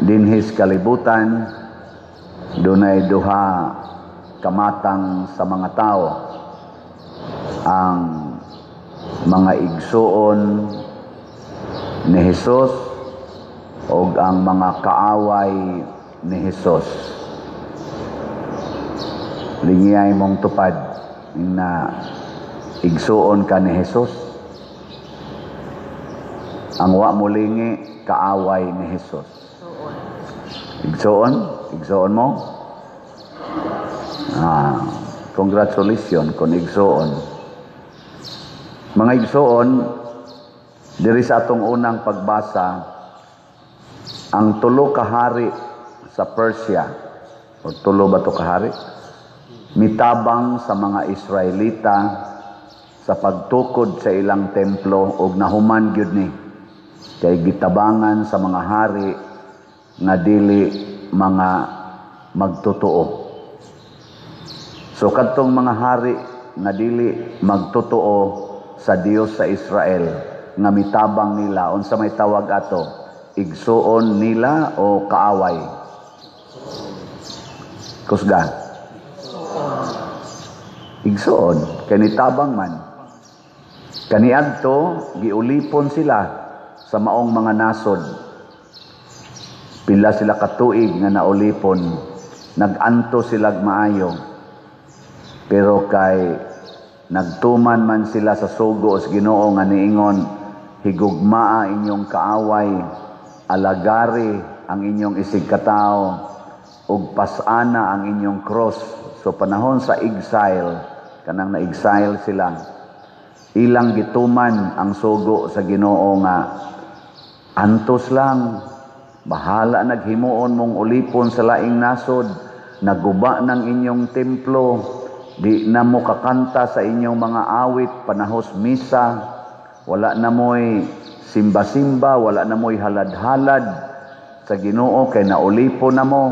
Dinhi sa kalibutan, dunay duha kamatang sa mga tao: ang mga igsuon ni Hesus ug ang mga kaaway ni Hesus. Lingiyay mong tupad na igsuon ka ni Hesus. Ang wa mo lingi, kaaway ni Hesus. Igsuon? Igsuon mo? Ah, congratulations kung igsuon. Mga igsuon, diri sa atong unang pagbasa, ang tulo ka hari sa Persia, o tulo ba to kahari? Mitabang sa mga Israelita sa pagtukod sa ilang templo, og nahuman gyud ni kay gitabangan sa mga hari nga dili mga magtotoo. So kadtong mga hari nga dili magtotoo sa Dios sa Israel nga mitabang nila, unsa may tawag ato? Igsuon nila o kaaway? Kusga. Igsuon kay nitabang man. Kaniadto giulipon sila sa maong mga nasod. Pila sila katuig nga naulipon, nag-anto silag maayo. Pero kay nagtuman man sila sa sugo sa Ginoo nga niingon, "Higugmaa inyong kaaway, alagari ang inyong isigkatao, ug pasana ang inyong cross." So panahon sa exile, kanang na-exile sila, ilang gituman ang sugo sa Ginoo nga antos lang, bahala naghimuon mong ulipon sa laing nasod, naguba ng inyong templo, di na mo kakanta sa inyong mga awit panahos misa, wala na mo'y simba-simba, wala na mo'y halad-halad sa Ginoo kay naulipon na mo.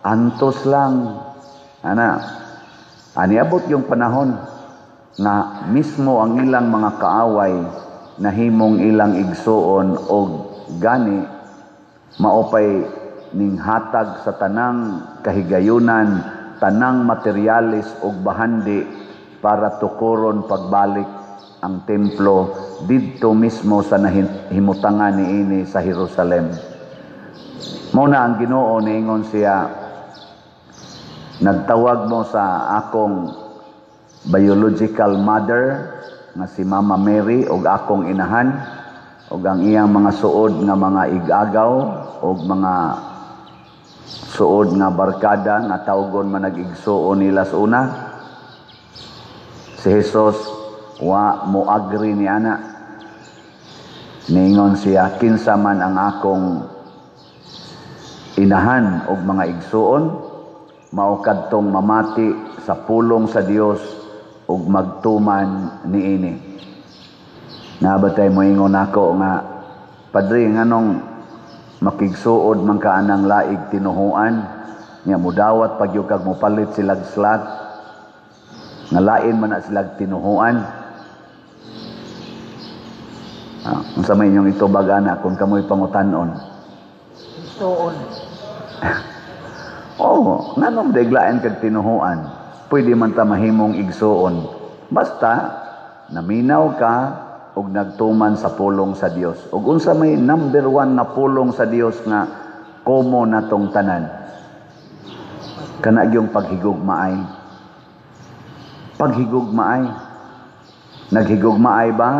Antos lang. Ana, aniabot yung panahon nga mismo ang ilang mga kaaway nahimong ilang igsuon, og gani maupay ning hatag sa tanang kahigayunan, tanang materialis og bahandi para tukuron pagbalik ang templo didto mismo sa nahimutangan niini sa Jerusalem. Mao na ang Ginoo niingon siya, "Nagtawag mo sa akong biological mother nga si Mama Mary og akong inahan og ang iyang mga suod nga mga igagaw og mga suod nga barkada nga tawgon man nag-igsuon nila sa una." Si Jesus wa mo agree ni ana. Ningon siya, "Kinsa man ang akong inahan og mga igsuon? Mao kadtong mamati sa pulong sa Dios ug magtuman niini." Naa ba tay moingon nako nga, "Padre, nganong makigsuod man ka anang laig tinuhuan nya mudawat pag kag mopalit silag slot nga lain man na silag tinuhuan?" Ah, unsa may inyong itubag ana kung kamoy pangutan-on? Igsuon. Oh, nganong deglaen kag tinuhuan? Pwede man ta mahimong igsuon. Basta naminaw ka og nagtuman sa pulong sa Dios. Ug unsa may number one nga pulong sa Dios nga komo natong tanan? Kana gyung paghigugmaay. Paghigugmaay. Naghigugmaay ba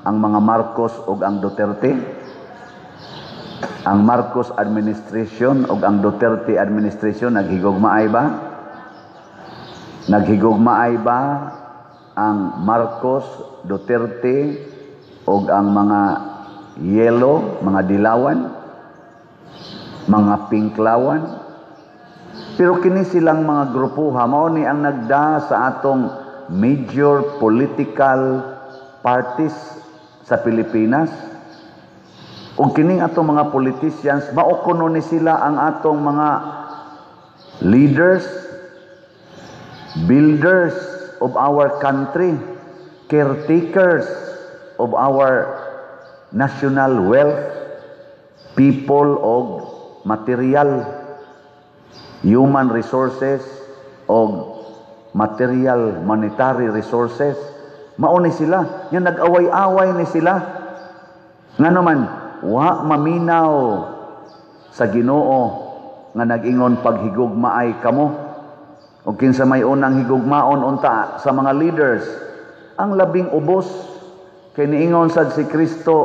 ang mga Marcos ug ang Duterte? Ang Marcos administration ug ang Duterte administration, naghigugmaay ba? Naghigugmaay ba ang Marcos, Duterte ug ang mga yellow, mga dilawan, mga pinklawan? Pero kini silang mga grupuha mao ni ang nagda sa atong major political parties sa Pilipinas. Ug kining atong mga politicians, mao kuno ni sila ang atong mga leaders, builders of our country, caretakers of our national wealth, people og material, human resources o material monetary resources. Mao ni sila nya nag-away-away ni sila. Ngano man wa maminaw sa Ginoo nga nag-ingon, "Paghigugmaay kamo"? O kinsa may unang higugmaon unta sa mga leaders? Ang labing ubos, kay niingon sad si Kristo,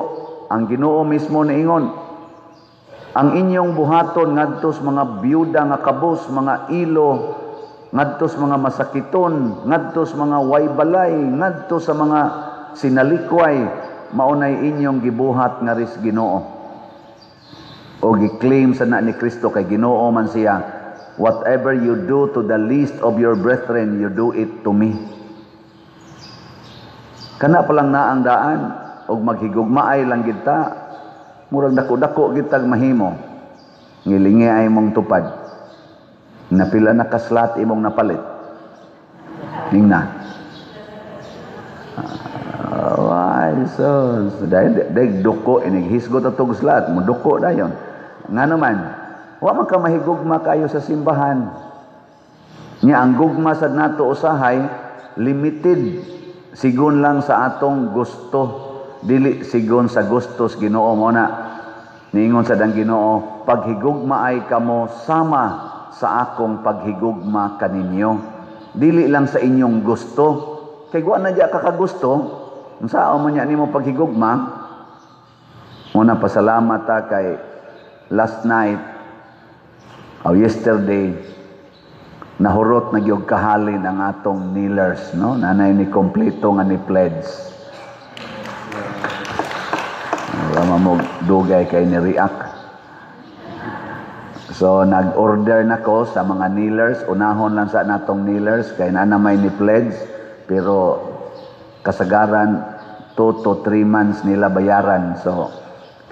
ang Ginoo mismo niingon, "Ang inyong buhaton ngadto sa mga byuda nga kabos, mga ilo, ngadto sa mga masakiton, ngadto sa mga way balay, ngadto sa mga sinalikway, mao nay inyong gibuhat ngari sa Ginoo." O gi-claim sa na ni Kristo, kay Ginoo man siya, "Whatever you do to the least of your brethren, you do it to me." Kana pa lang na ang daan, og maghigugmaay lang gid ta, murag dako-dako gid tag mahimo. Ngilingi ay mong tupad. Napila na ka slot imong napalit? Ningna. Ay, so, dahil, dahil duko, inig hisgot atog slot, mo duko dayon. Ngano man, wa man ka mahigugma kayo sa simbahan. Nya ang gugma sad nato usahay limited, sigon lang sa atong gusto, dili sigon sa gustos Ginoo. Mo na niingon sa dang Ginoo, "Paghigugma ay kamo sama sa akong paghigugma kaninyo," dili lang sa inyong gusto, kay wa na diya kakagusto. Unsa man nya nimo paghigugma? Muna pasalamat ta kay last night o yesterday, nahurot na gyud kahalin ang atong kneelers, no? Nanay ni kompleto nga ni pledge. Wala mo dugay kay ni react. So nag-order na ko sa mga kneelers, unahon lang sa natong kneelers kay naa may ni pledge, pero kasagaran 2 to 3 months nila bayaran. So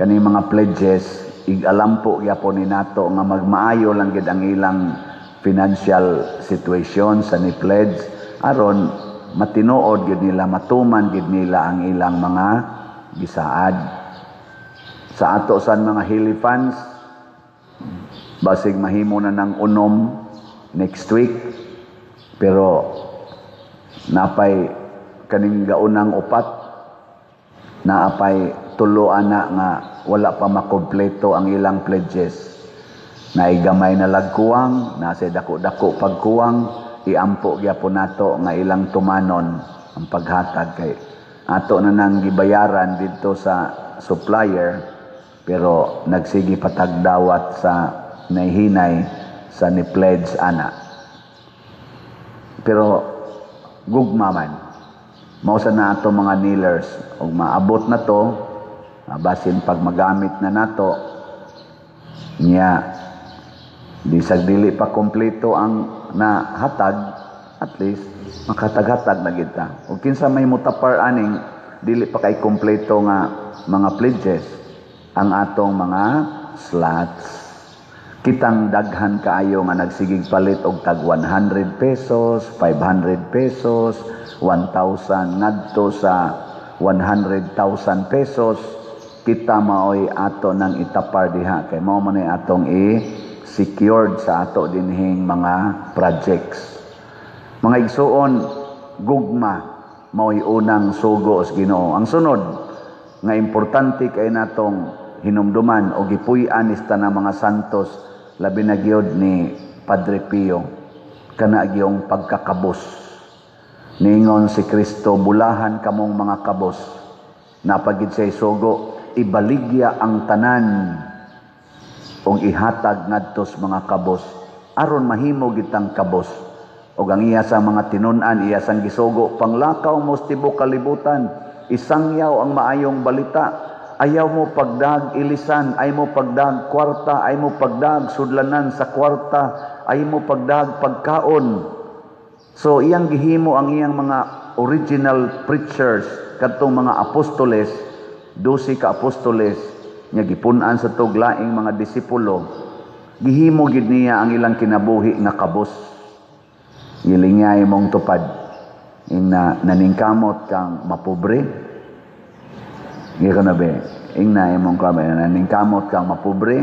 kani mga pledges, igalampo gyapon ni nato nga magmaayo lang gid ang ilang financial situation sa ni pledge, aron matinuod gid nila, matuman gid nila ang ilang mga gisaad. Sa ato san mga Healy funds, basig mahimo na ng unom next week, pero napay kaning gaunang upat, naapay tulo ana nga wala pa makompleto ang ilang pledges. Naigamay na lagkuwang, nasa dako-dako pagkuwang, iampo gyapon nato nga ilang tumanon ang paghatag, kay ato na nang gibayaran didto sa supplier, pero nagsige patagdawat sa nahihinay sa ni pledge ana. Pero gugma man mao sa na ato mga kneelers, ug maabot na to, basin pag magamit na nato niya, di sa dili pa kompleto ang nahatag, at least makataghatag na kita. Ug kinsa may mutapar aning dili pa kay kompleto nga mga pledges? Ang atong mga slots. Kitang daghan kaayo nga nagsigig palit og tag 100 pesos, 500 pesos, 1,000 ngadto sa 100,000 pesos. Kita maoy ato nang itapar diha, kay mao man atong i-secured sa ato dinhing mga projects. Mga igsuon, gugma mao'y unang sugo sa Ginoo. Ang sunod nga importante kay natong hinumduman o gipuy-an ni ng mga santos, labi na gyud ni Padre Pio, kana gyung pagkakabos. Ningon si Kristo, "Bulahan kamong mga kabos." Napagid siya sugo, "Ibaligya ang tanan ug ihatag ngadto sa mga kabos," aron mahimo gitang kabos. Ug ang iya sa mga tinun-an, iya sang gisugo, "Panglakaw mo sa tibuok kalibutan, isangyaw ang maayong balita. Ayaw mo pagdag ilisan, ay mo pagdag kwarta, ay mo pagdag sudlanan sa kwarta, ay mo pagdag pagkaon." So iyang gihimo ang iyang mga original preachers, kadtong mga apostoles, 12 ka apostoles nya gipun-an sa tuglaing mga disipulo, gihimo gid niya ang ilang kinabuhi nga kabos. Gilingay mong tupad, ing na naningkamot kang mapobre. Nga na be, ing na imong kami, naningkamot kang mapobre.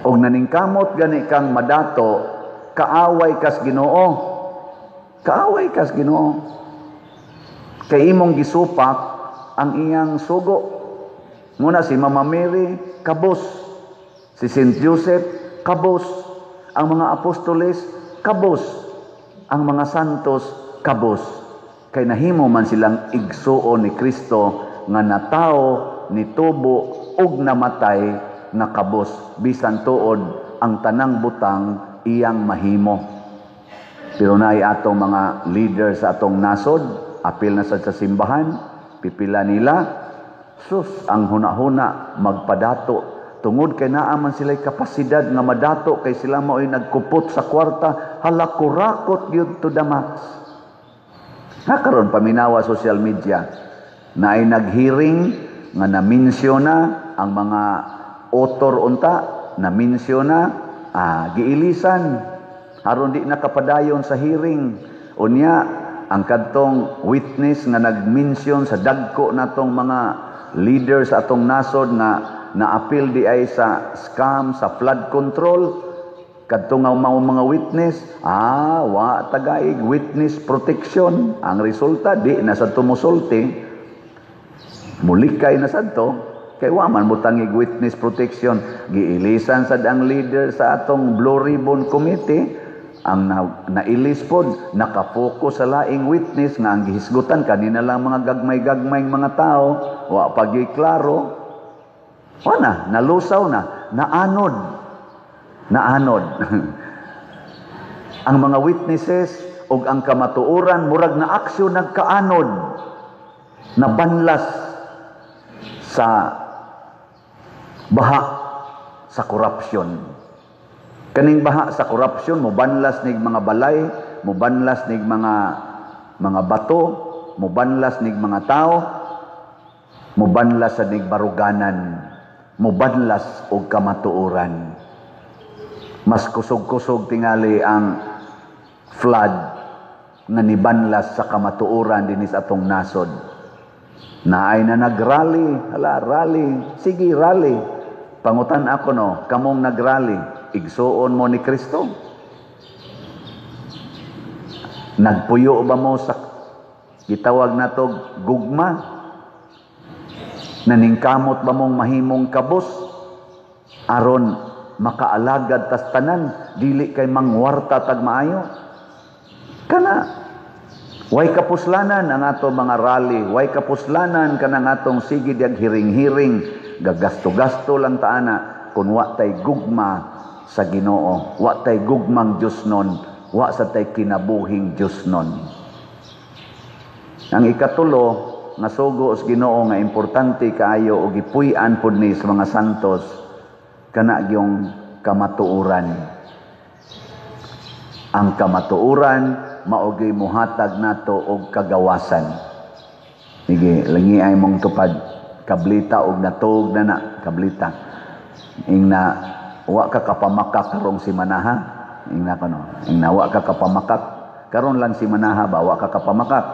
Og naningkamot gani kang madato, kaaway kas Ginoo. Kaaway kas Ginoo. Kay imong gisupak ang iyang sugo. Muna si Mama Mary, kabos. Si Saint Joseph, kabos. Ang mga apostoles, kabos. Ang mga santos, kabos. Kay nahimo man silang igsuon ni Kristo nga natao, nitubo ug namatay nga kabos, bisan tuod ang tanang butang iyang mahimo. Pero naay atong mga leader sa atong nasod, apil na sad sa simbahan, pipila nila, sus, ang huna-huna magpadato tungod kay naa man sila'y kapasidad nga madato, kay sila mao'y nagkupot sa kwarta. Hala, kurakot gyud to the max. Nga karon paminawa social media na ay naghearing nga na-mention na ang mga author unta, na-mention na, giilisan aron di nakapadayon sa hearing. Unya ang kadtong witness nga nag-mention sa dagko natong mga leaders sa atong nasod nga naapil di ay sa scam sa flood control, kadto nga mga witness, wa tagaig witness protection. Ang resulta, di na sa tumusulti, mulikay na sadto kay wa man butangig witness protection. Giilisan sad ang leader sa atong Blue Ribbon Committee. Ang nailis pod, nakapokus sa laing witness nga ang gihisgutan kanina lang mga gagmay-gagmay mga tao, wa pa gyud klaro. Wa na, nalusaw na, naanod. Naanod ang mga witnesses ug ang kamatuoran, murag na aksyon nagkaanod, nabanlas sa baha sa korupsyon. Kaning baha sa korupsyon mobanlas nig mga balay, mobanlas nig mga bato, mobanlas nig mga tao, mobanlas sa nig baruganan, mobanlas og kamatuoran. Mas kusog-kusog tingali ang flood nga nibanlas sa kamatuoran dinhi sa atong nasod. Naay na nagrally, hala, rally, sige, rally. Pangutan ako no, kamong nagrally, igsuon mo ni Kristo? Nagpuyo ba mo sa gitawag nato gugma? Naningkamot ba mong mahimong kabos aron makaalagad tas tanan, dili kay mangwarta tag maayo? Kana way kapuslanan ang ato mga rally, way kapuslanan kanang atong sige diag hiring-hiring, gagasto-gasto lang taana kun wa tay gugma sa Ginoo, wa tay gugmang Dios nun, wa sa tay kinabuhing Dios nun. Ang ikatulo nga sugo sa Ginoo nga importante kaayo og gipuy-an pud ni sa mga santos, kana gyung kamatuoran. Ang kamatuoran mao gyud mohatag nato og kagawasan. Sige, langi ay mong tupad kablita og natuog na na kablita. Ingna wa ka kapamakak karong si Manaha. Ingna kono. Ingna wa ka kapamakak karon lang si Manaha ba, wa ka kapamakak.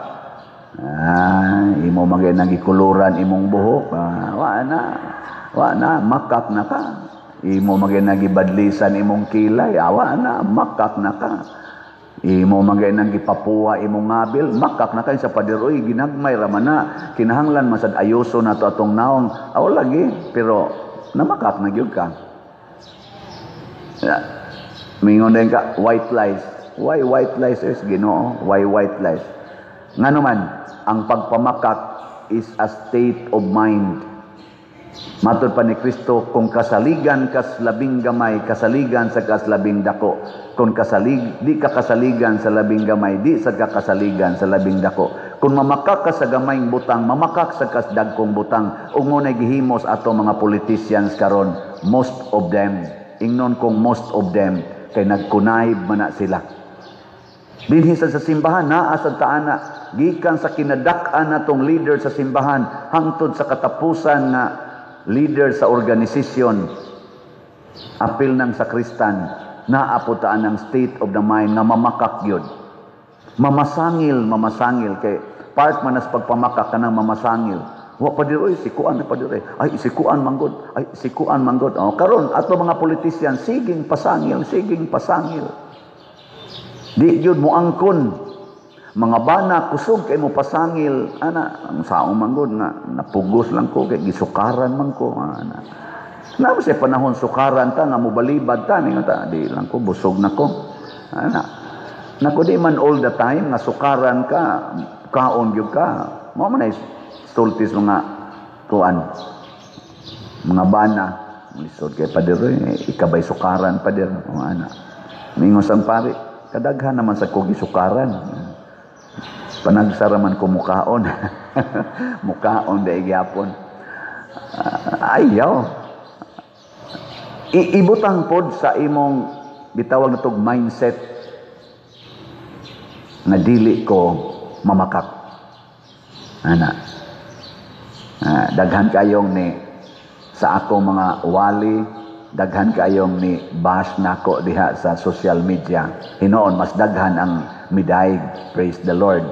Imo magay nagikuluran imong buhok, wa na. Wa na, makak na ka. Imo magay nagibadlisan imong kilay, wa na, makak na ka. Imo magay nagipapuwa imong ngabil, makak na ka. Sa pader, oy, ginagmay ra man na. Kinahanglan masad ayuso na to atong naong. Aw lagi, pero namakak na gyud ka. Mingon din ka, white lies. Why white lies is Ginoo? Why white lies? Ngano man, ang pagpamakak is a state of mind. Matod pa ni Kristo, kung kasaligan kas labing gamay, kasaligan sa kas labing dako. Kung di ka kasaligan sa labing gamay, di sa ka kasaligan sa labing dako. Kung mamakak ka sa gamayng butang, mamakak sa kas dagkong butang. Ug mo na gihimos ato mga politicians karon, most of them. Ingnon kong most of them, kay nagkunayb man na sila. Dinhi sa simbahan, naa sa taana, gikan sa kinadak-an natong leader sa simbahan, hangtod sa katapusan nga leader sa organisasyon, apil ng sakristan, naa po taan ang state of the mind nga mamakak yun. Mamasangil, mamasangil, kay part man as pagpamakak kanang mamasangil. Wa pa diri, si kuan na pa diri. Ay, si kuan manggod. Ay, si kuan manggod. Oh, karon ato mga politician, siging pasangil, siging pasangil. Di gyud mo angkon. Mga bana, kusog kay mo pasangil ana. Ang saong manggod nga napugos lang ko kay gisukaran man ko ana. Na sa panahon sukaran ta nga mobalibad ta, ningon ta, di lang ko, busog na ko ana. Nako, di man all the time nga sukaran ka, kaon gyud ka. Mao man ay sultis mga kuan, mga bana, lisod kay pader, ikabay sukaran, pader mga ana. Mingon sang pare, kadaghan naman sa ko gisukaran, panagsara man ko mukaon, mukaon dai gyapon. Ayaw ibutang pod sa imong gitawag natog mindset nga dili ko mamakak ana. Daghan kayong ni sa akong mga wali, daghan kayong ni bash nako diha sa social media. Hinoon mas daghan ang midayeg, praise the Lord,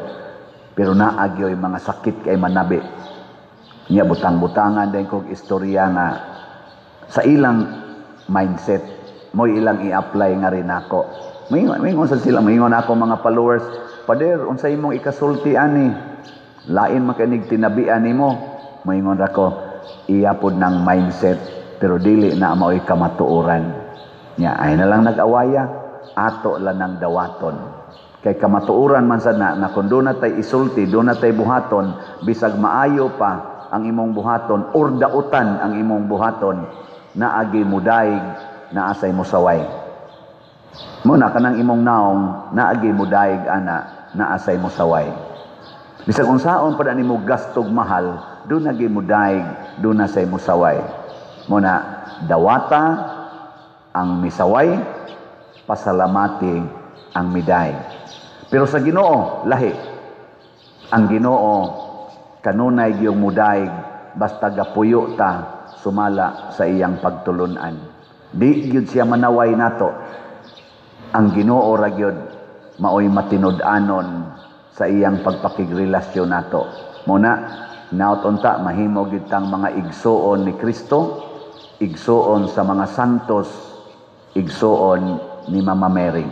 pero naagyoy mga sakit kay manabi niya. Butang-butangan din kog istorya nga sa ilang mindset mo ilang i-apply nga rin ako. Mingon sa sila, mingon ako mga followers, "Pader, unsay imong ikasulti ani? Lain man kanig tinabian nimo." Moingon ra ko, iya pod ng mindset, pero dili na mao'y kamatuoran. Nya ay na lang nag-awaya, ato lang ng dawaton. Kay kamatuoran man sad na nga kung doon na tay isulti, doon na tay buhaton, bisag maayo pa ang imong buhaton or dautan ang imong buhaton, naagi mudaig, naasay musaway. Muna kanang imong naong, naagi mudaig ana, naasay musaway. Bisag unsaon pa nimo gastog mahal, doon nagi mudaig, doon na say musaway. Muna dawata ang misaway, pasalamati ang miday. Pero sa Ginoo, lahi. Ang Ginoo kanunay giyong mudaig basta gapuyo ta sumala sa iyang pagtulunan. Di gyud siya manaway nato. Ang Ginoo ra gyud maoy matinud-anon sa iyang pagpakigrelasyon nato. Muna, naot unta mahimo gyud tang mga igsuon ni Kristo, igsuon sa mga santos, igsuon ni Mama Mary.